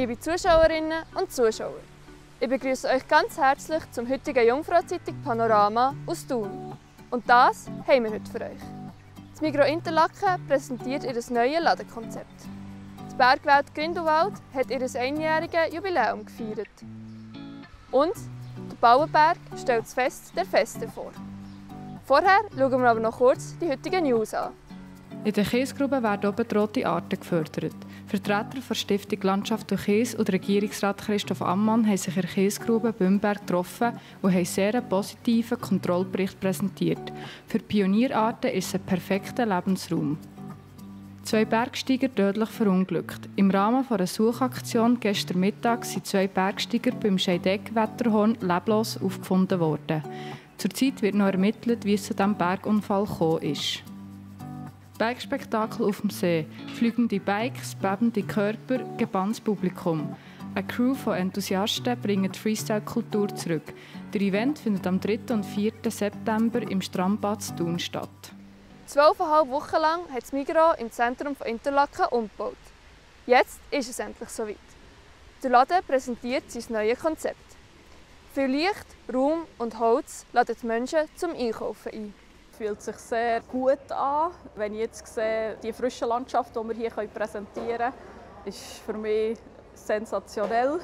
Liebe Zuschauerinnen und Zuschauer, ich begrüße euch ganz herzlich zum heutigen Jungfrau-Zeitung Panorama aus Thun. Und das haben wir heute für euch. Das Migros Interlaken präsentiert ihr neues Ladenkonzept. Die Bergwelt Grindelwald hat ihr einjähriges Jubiläum gefeiert. Und der Bauernberg stellt das Fest der Feste vor. Vorher schauen wir aber noch kurz die heutigen News an. In der Kiesgrube werden auch bedrohte Arten gefördert. Vertreter der Stiftung Landschaft und Kies und Regierungsrat Christoph Ammann haben sich in der Kiesgrube Bümberg getroffen und haben sehr einen positiven Kontrollbericht präsentiert. Für die Pionierarten ist es ein perfekter Lebensraum. 2 Bergsteiger tödlich verunglückt. Im Rahmen einer Suchaktion gestern Mittag sind 2 Bergsteiger beim Scheideck-Wetterhorn leblos aufgefunden worden. Zurzeit wird noch ermittelt, wie es zu diesem Bergunfall gekommen ist. Bikespektakel auf dem See, fliegende Bikes, bebende Körper, gebanntes Publikum. Eine Crew von Enthusiasten bringt die Freestyle-Kultur zurück. Der Event findet am 3. und 4. September im Strandbad Thun statt. 12,5 Wochen lang hat das Migros im Zentrum von Interlaken umgebaut. Jetzt ist es endlich soweit. Der Laden präsentiert sein neues Konzept. Viel Licht, Raum und Holz laden die Menschen zum Einkaufen ein. Es fühlt sich sehr gut an. Wenn ich jetzt sehe, die frische Landschaft, die wir hier präsentieren können, ist für mich sensationell.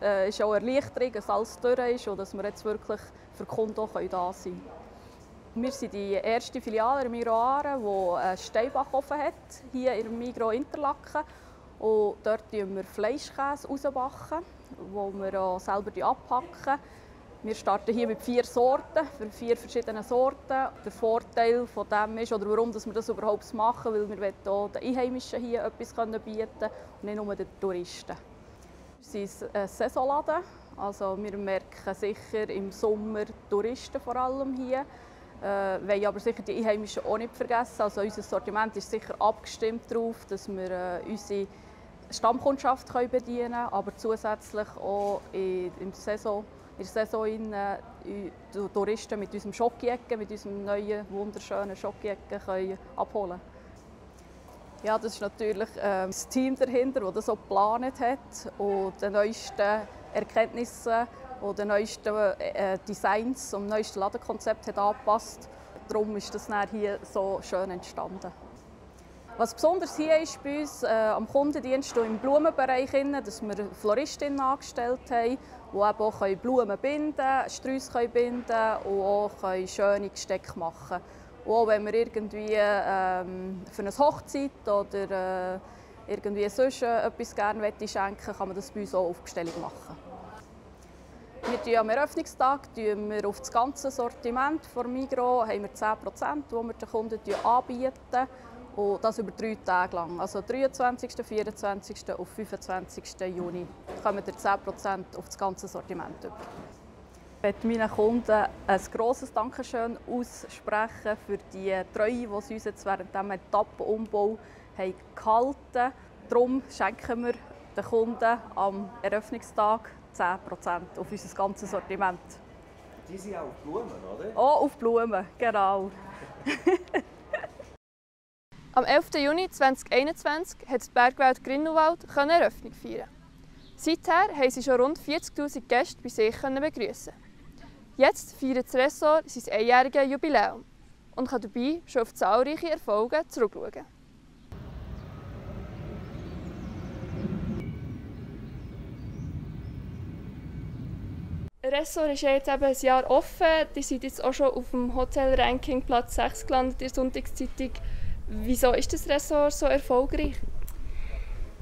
Es ist auch eine Erleichterung, dass alles durch ist und dass wir jetzt wirklich für die Kunden auch da sein können. Wir sind die erste Filiale im Migros Aare, die einen Steinbackofen hat, hier im Migros Interlaken. Und dort backen wir Fleischkäse rausbacken, den wir auch selber abpacken. Wir starten hier mit 4 Sorten, für 4 verschiedene Sorten. Der Vorteil von dem ist, oder warum wir das überhaupt machen, weil wir auch den Einheimischen hier etwas bieten können und nicht nur den Touristen. Wir sind ein Saisonladen, also wir merken sicher im Sommer Touristen vor allem hier. Wollen aber sicher die Einheimischen auch nicht vergessen. Also unser Sortiment ist sicher abgestimmt darauf, dass wir unsere Stammkundschaft bedienen können, aber zusätzlich auch in der Saison die Touristen mit unserem Schokiecke, mit unserem neuen, wunderschönen Schokiecke abholen können. Ja, das ist natürlich das Team dahinter, das das so geplant hat und die neuesten Erkenntnisse und die neuesten Designs und neuesten Ladenkonzept hat angepasst. Darum ist das hier so schön entstanden. Was besonders hier ist bei uns am Kundendienst im Blumenbereich, dass wir Floristinnen angestellt haben, die eben auch Blumen binden können, Sträusse binden und auch schöne Gestecke machen können. Und auch wenn wir irgendwie für eine Hochzeit oder irgendwie sonst etwas gerne schenken, kann man das bei uns auch auf Bestellung machen. Am Eröffnungstag haben wir auf das ganze Sortiment von Migros haben wir 10%, die wir den Kunden anbieten. Und das über 3 Tage lang. Also 23., 24. und 25. Juni kommen 10% auf das ganze Sortiment über. Ich möchte meinen Kunden ein grosses Dankeschön aussprechen für die Treue, die sie uns jetzt während diesem Etappenumbau gehalten haben. Darum schenken wir den Kunden am Eröffnungstag 10% auf unser ganzes Sortiment. Die sind auch auf Blumen, oder? Auch auf Blumen, genau. Am 11. Juni 2021 hat die Bergwelt Grindelwald Eröffnung feiern. Seither haben sie schon rund 40'000 Gäste bei sich begrüßen. Jetzt feiert das Ressort sein einjähriges Jubiläum und kann dabei schon auf zahlreiche Erfolge zurückschauen. Das Ressort ist jetzt eben ein Jahr offen. Die sind jetzt auch schon auf dem Hotel-Ranking Platz 6 gelandet in der Sonntagszeitung. Wieso ist das Ressort so erfolgreich?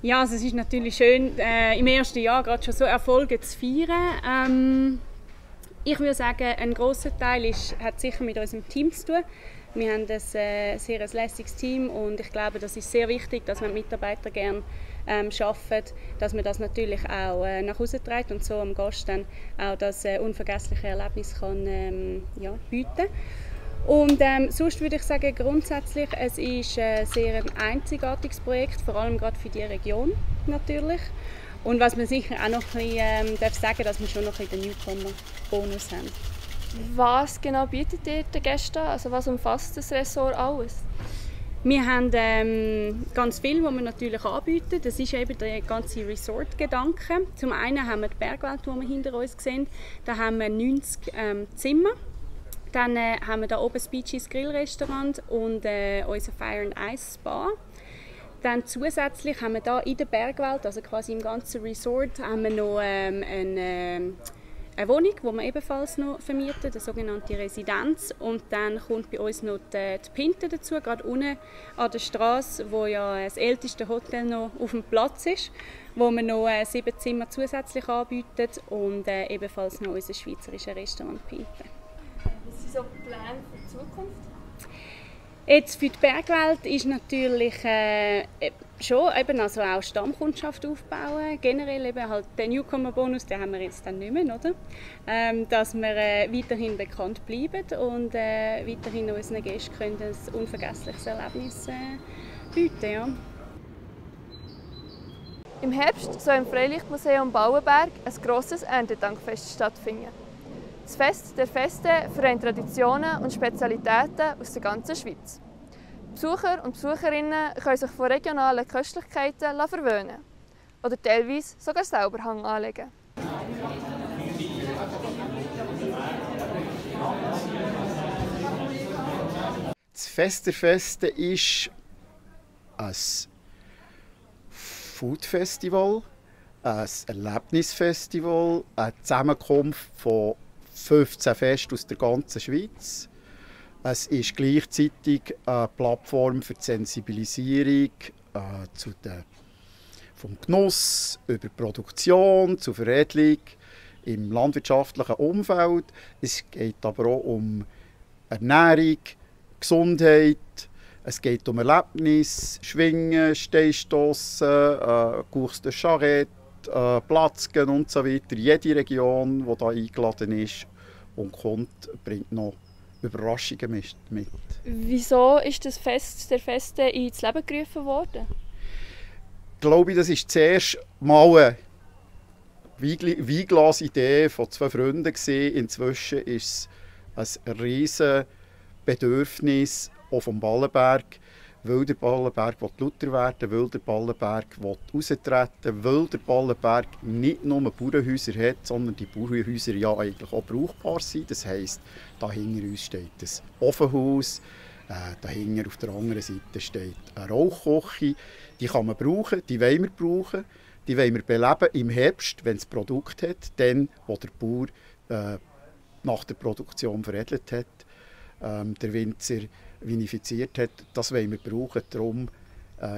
Ja, also es ist natürlich schön, im ersten Jahr gerade schon so Erfolge zu feiern. Ich würde sagen, ein grosser Teil hat sicher mit unserem Team zu tun. Wir haben ein sehr lässiges Team und ich glaube, das ist sehr wichtig, dass man Mitarbeiter gerne arbeiten, dass man das natürlich auch nach Hause trägt und so am Gast dann auch das unvergessliche Erlebnis kann, bieten. Und sonst würde ich sagen, grundsätzlich, es ist ein sehr einzigartiges Projekt, vor allem gerade für die Region natürlich. Und was man sicher auch noch ein bisschen, darf sagen, dass wir schon noch ein bisschen den Newcomer-Bonus haben. Was genau bietet ihr den Gästen? Also was umfasst das Ressort alles? Wir haben ganz viel, was wir natürlich anbieten. Das ist eben der ganze Resort-Gedanke. Zum einen haben wir die Bergwelt, die wir hinter uns sehen. Da haben wir 90 Zimmer. Dann haben wir da oben das Beaches Grillrestaurant und unser Fire and Ice Spa. Dann zusätzlich haben wir da in der Bergwelt, also quasi im ganzen Resort, haben wir noch eine Wohnung, die wir ebenfalls noch vermieten, eine sogenannte Residenz. Und dann kommt bei uns noch die Pinte dazu, gerade unten an der Straße, wo ja das älteste Hotel noch auf dem Platz ist, wo wir noch 7 Zimmer zusätzlich anbieten und ebenfalls noch unser schweizerisches Restaurant Pinte. Was sind so Pläne für die Zukunft? Jetzt für die Bergwelt ist natürlich schon eben also auch Stammkundschaft aufbauen. Generell eben halt den Newcomer-Bonus, den haben wir jetzt dann nicht mehr, oder? Dass wir weiterhin bekannt bleiben und weiterhin unseren Gästen können ein unvergessliches Erlebnis bieten. Ja. Im Herbst soll im Freilichtmuseum Bauenberg ein grosses Erntedankfest stattfinden. Das Fest der Feste vereint Traditionen und Spezialitäten aus der ganzen Schweiz. Besucher und Besucherinnen können sich von regionalen Köstlichkeiten verwöhnen oder teilweise sogar selber Hang anlegen. Das Fest der Feste ist ein Foodfestival, ein Erlebnisfestival, eine Zusammenkunft von 15 Festen aus der ganzen Schweiz. Es ist gleichzeitig eine Plattform für die Sensibilisierung vom Genuss über Produktion zur Veredelung im landwirtschaftlichen Umfeld. Es geht aber auch um Ernährung, Gesundheit. Es geht um Erlebnis, Schwingen, Steinstossen, Course de Charrette, Platzgen und so weiter. Jede Region, die hier eingeladen ist und kommt, bringt noch Überraschungen mit. Wieso ist das Fest der Feste ins Leben gerufen worden? Ich glaube, das war zuerst mal eine Weinglas-Idee von 2 Freunden. Inzwischen ist es ein riesiges Bedürfnis auch vom Ballenberg, weil der Ballenberg lauter werden will, weil der Ballenberg raustreten will, weil der Ballenberg nicht nur Bauernhäuser hat, sondern die Bauernhäuser ja eigentlich auch brauchbar sind. Das heisst, da hinter uns steht ein Ofenhaus, dahinter auf der anderen Seite steht eine Rauchküche. Die kann man brauchen, die wollen wir brauchen, die wollen wir beleben im Herbst, wenn es Produkt hat, dann, wo der Bauer nach der Produktion veredelt hat, der Winzer vinifiziert hat, das wollen wir brauchen. Darum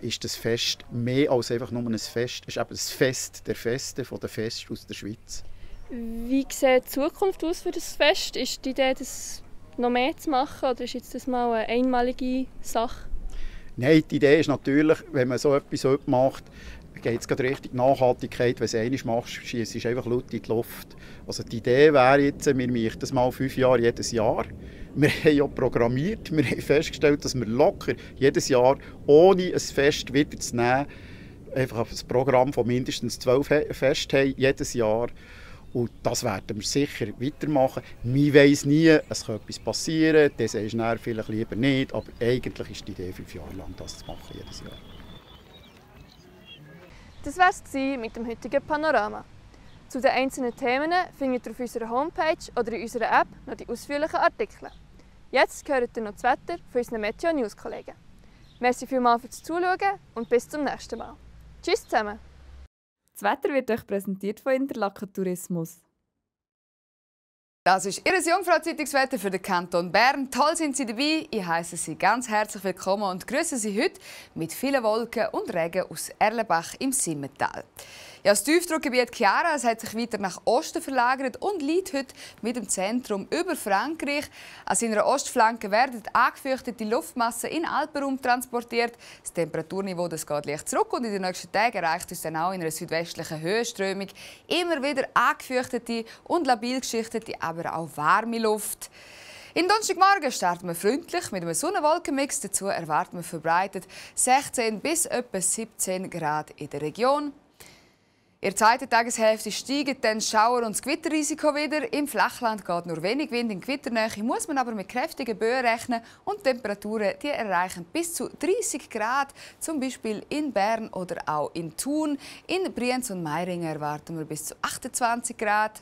ist das Fest mehr als einfach nur ein Fest. Es ist eben das Fest der Feste von den Festen aus der Schweiz. Wie sieht die Zukunft aus für das Fest? Ist die Idee, das noch mehr zu machen oder ist jetzt das mal eine einmalige Sache? Nein, die Idee ist natürlich, wenn man so etwas heute macht, geht es gerade Richtung Nachhaltigkeit. Wenn du es einmal machst, schießt es einfach laut in die Luft. Also die Idee wäre jetzt, wir machen das mal 5 Jahre jedes Jahr. Wir haben ja programmiert, wir haben festgestellt, dass wir locker jedes Jahr, ohne ein Fest wieder zu nehmen, einfach ein Programm von mindestens 12 Festen haben, jedes Jahr. Und das werden wir sicher weitermachen. Man weiss nie, es kann etwas passieren, das sagst du vielleicht lieber nicht, aber eigentlich ist die Idee 5 Jahre lang, das zu machen, jedes Jahr. Das war es mit dem heutigen Panorama. Zu den einzelnen Themen findet ihr auf unserer Homepage oder in unserer App noch die ausführlichen Artikel. Jetzt hört ihr noch das Wetter von unseren Meteo-News-Kollegen. Merci vielmals fürs Zuschauen und bis zum nächsten Mal. Tschüss zusammen! Das Wetter wird euch präsentiert von Interlaken Tourismus. Das ist Ihr Jungfrau-Zeitungswetter für den Kanton Bern. Toll sind Sie dabei. Ich heiße Sie ganz herzlich willkommen und grüße Sie heute mit vielen Wolken und Regen aus Erlenbach im Simmental. Ja, das Tiefdruckgebiet Chiara hat sich weiter nach Osten verlagert und liegt heute mit dem Zentrum über Frankreich. An seiner Ostflanke werden angefürchtete Luftmassen in den Alpenraum transportiert. Das Temperaturniveau geht leicht zurück und in den nächsten Tagen erreicht uns dann auch in einer südwestlichen Höhenströmung immer wieder angefürchtete und labil geschichtete, aber auch warme Luft. In Donnerstagmorgen starten wir freundlich mit einem Sonnenwolkenmix. Dazu erwarten wir verbreitet 16 bis etwa 17 Grad in der Region. In der zweiten Tageshälfte steigen dann das Schauer- und das Gewitterrisiko wieder. Im Flachland geht nur wenig Wind. In Gewitternähe muss man aber mit kräftigen Böen rechnen und Temperaturen die erreichen bis zu 30 Grad, zum Beispiel in Bern oder auch in Thun. In Brienz und Meiringen erwarten wir bis zu 28 Grad.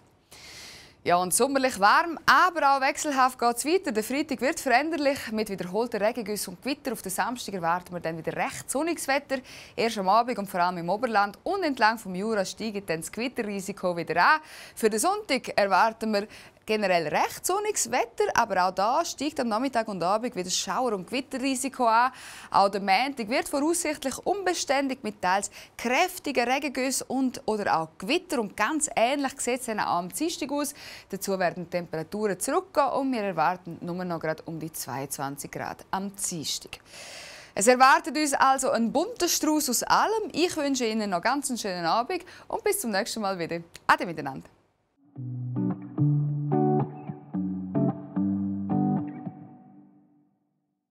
Ja, und sommerlich warm, aber auch wechselhaft geht es weiter. Der Freitag wird veränderlich. Mit wiederholten Regengüssen und Gewitter auf den Samstag erwarten wir dann wieder recht sonniges Wetter. Erst am Abend und vor allem im Oberland und entlang vom Jura steigt dann das Gewitterrisiko wieder an. Für den Sonntag erwarten wir generell recht sonniges Wetter, aber auch da steigt am Nachmittag und Abend wieder das Schauer- und Gewitterrisiko an. Auch der Montag wird voraussichtlich unbeständig mit teils kräftigen Regengüssen oder auch Gewitter. Und ganz ähnlich sieht es dann auch am Dienstag aus. Dazu werden die Temperaturen zurückgehen und wir erwarten nur noch gerade um die 22 Grad am Dienstag. Es erwartet uns also ein bunter Strauß aus allem. Ich wünsche Ihnen noch ganz einen schönen Abend und bis zum nächsten Mal wieder. Ade miteinander.